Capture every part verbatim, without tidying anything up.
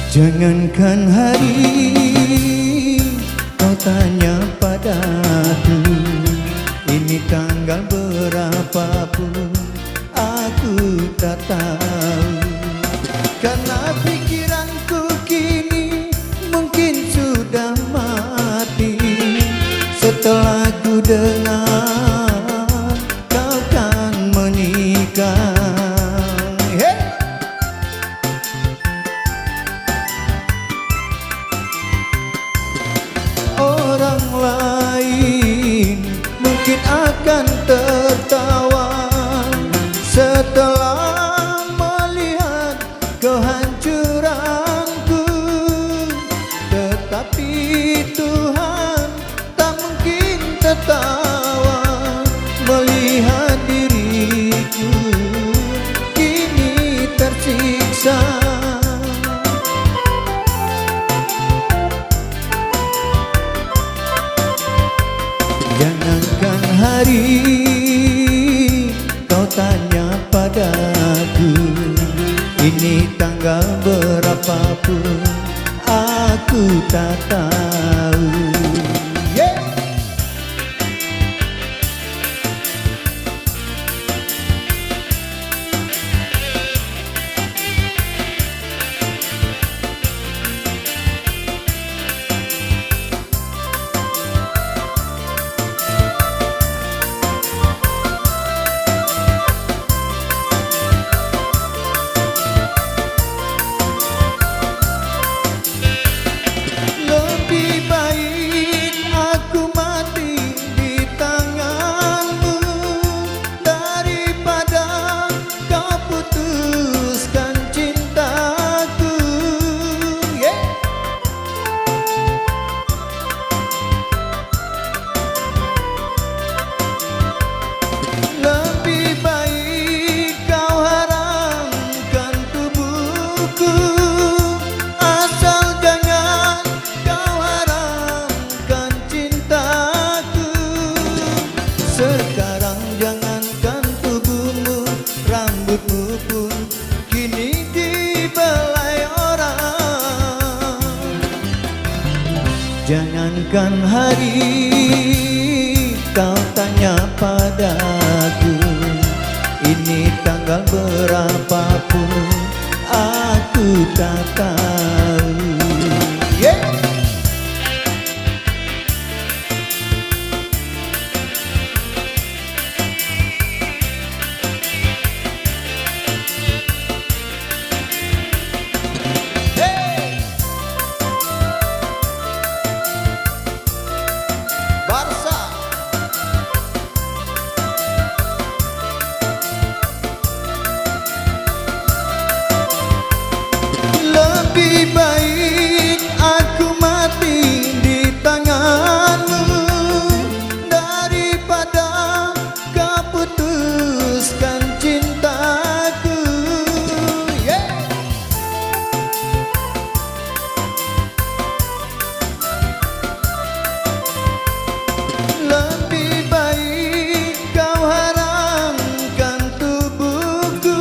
Jangankan hari, kau tanya padaku, ini tanggal berapa pun aku tak tahu. Karena pikiranku kini mungkin sudah mati setelah ku dengar kau kan menikah. Hey! Orang lain mungkin akan tertawa setelah melihat kehancuranku, tetapi Tuhan tak mungkin tertawa melihat diriku kini tersiksa. Jangankan hari, kau tanya padaku, ini tanggal berapa pun aku tak tahu. Yeah! Lebih baik aku mati di tanganmu daripada kau putuskan cintaku. Yeah. Lebih baik kau haramkan tubuhku, asal jangan kau haramkan cintaku. Sekarang jangankan tubuhmu, rambutmu pun kini dibelai orang. Jangankan hari, kau tanya padaku, ini tanggal berapa pun aku tak tahu. Yeah! Hey! Barca. Lebih baik aku mati di tanganmu daripada kau putuskan cintaku. Yeah. Lebih baik kau haramkan tubuhku,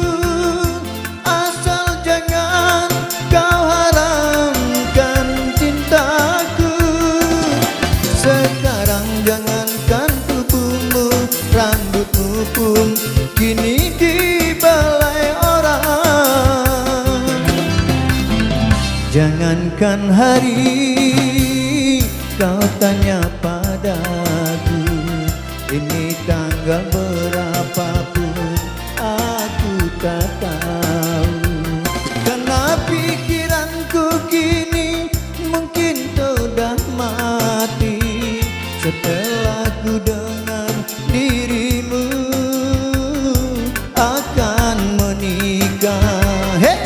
asal jangan kau haramkan cintaku. Sekarang jangankan tubuhmu, rambutmu pun kini dibelai orang. Jangankan hari, kau tanya padaku, ini tanggal berapa pun aku tak tahu. Karena pikiranku kini mungkin sudah mati setelah ku dengar dirimu akan menikah. Hey!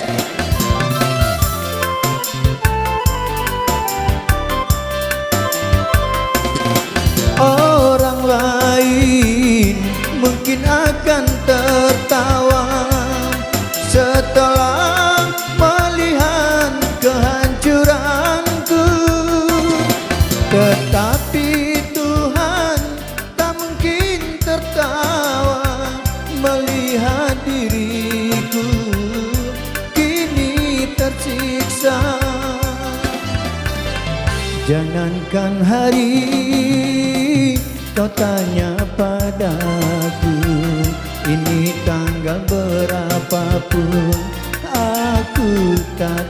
Jangankan hari, kau tanya padaku, ini tanggal berapapun, aku tak